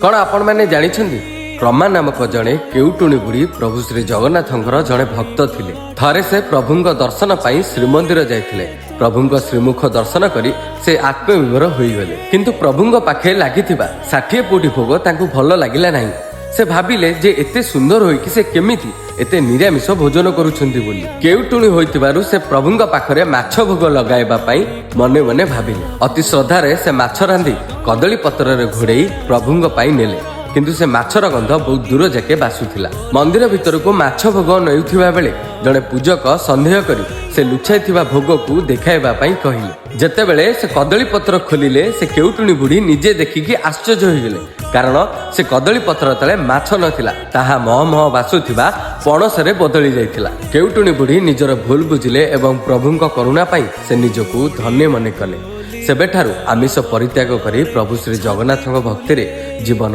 କ'ଣ ଆପଣମାନେ ଜାଣିଛନ୍ତି, କ୍ରମା ନାମକ ଜଣେ କେଉଟୁଣୀ ବୁଢ଼ୀ ପ୍ରଭୁ ଶ୍ରୀ ଜଗନ୍ନାଥଙ୍କର ଜଣେ ଭକ୍ତ ଥିଲେ। ଥରେ ସେ ପ୍ରଭୁଙ୍କ ଦର୍ଶନ ପାଇଁ ଶ୍ରୀମନ୍ଦିର ଯାଇଥିଲେ। ପ୍ରଭୁଙ୍କ ଶ୍ରୀମୁଖ ଦର୍ଶନ କରି ସେ ଆତ୍ମବିଭୋର ହୋଇଗଲେ। କିନ୍ତୁ ପ୍ରଭୁଙ୍କ ପାଖେ ଲାଗିଥିବା 60 ପଉଟି ଭୋଗ ତାଙ୍କୁ ଭଲ ଲାଗିଲା ନାହିଁ। ସେ ଭାବିଲେ ଯେ ଏତେ ସୁନ୍ଦର ହୋଇକି ସେ କେମିତି ଏତେ ନିରାମିଷ ଭୋଜନ କରୁଛନ୍ତି ବୋଲି। କେଉଟୁଣୀ ହୋଇଥିବାରୁ ସେ ପ୍ରଭୁଙ୍କ ପାଖରେ ମାଛ ଭୋଗ ଲଗାଇବା ପାଇଁ ମନେ ମନେ ଭାବିଲେ। ଅତି ଶ୍ରଦ୍ଧାରେ ସେ ମାଛ ରାନ୍ଧି କଦଳୀ ପତ୍ରରେ ଘୋଡେଇ ପ୍ରଭୁଙ୍କ ପାଇଁ ନେଲେ। କିନ୍ତୁ ସେ ମାଛର ଗନ୍ଧ ବହୁତ ଦୂର ଯାକେ ବାସୁଥିଲା। ମନ୍ଦିର ଭିତରକୁ ମାଛ ଭୋଗ ନେଉଥିବା ବେଳେ ଜଣେ ପୂଜକ ସନ୍ଦେହ କରି ସେ ଲୁଚାଇଥିବା ଭୋଗକୁ ଦେଖାଇବା ପାଇଁ କହିଲେ। ଯେତେବେଳେ ସେ କଦଳୀ ପତ୍ର ଖୋଲିଲେ, ସେ କେଉଟୁଣୀ ବୁଢ଼ୀ ନିଜେ ଦେଖିକି ଆଶ୍ଚର୍ଯ୍ୟ ହୋଇଗଲେ, କାରଣ ସେ କଦଳୀ ପତ୍ର ତଳେ ମାଛ ନଥିଲା, ତାହା ମହ ମହ ବାସୁଥିବା ପଣସରେ ବଦଳି ଯାଇଥିଲା। କେଉଟୁଣୀ ବୁଢ଼ୀ ନିଜର ଭୁଲ ବୁଝିଲେ ଏବଂ ପ୍ରଭୁଙ୍କ କରୁଣା ପାଇଁ ସେ ନିଜକୁ ଧନ୍ୟ ମନେ କଲେ। ସେବେଠାରୁ ଆମିଷ ପରିତ୍ୟାଗ କରି ପ୍ରଭୁ ଶ୍ରୀ ଜଗନ୍ନାଥଙ୍କ ଭକ୍ତିରେ ଜୀବନ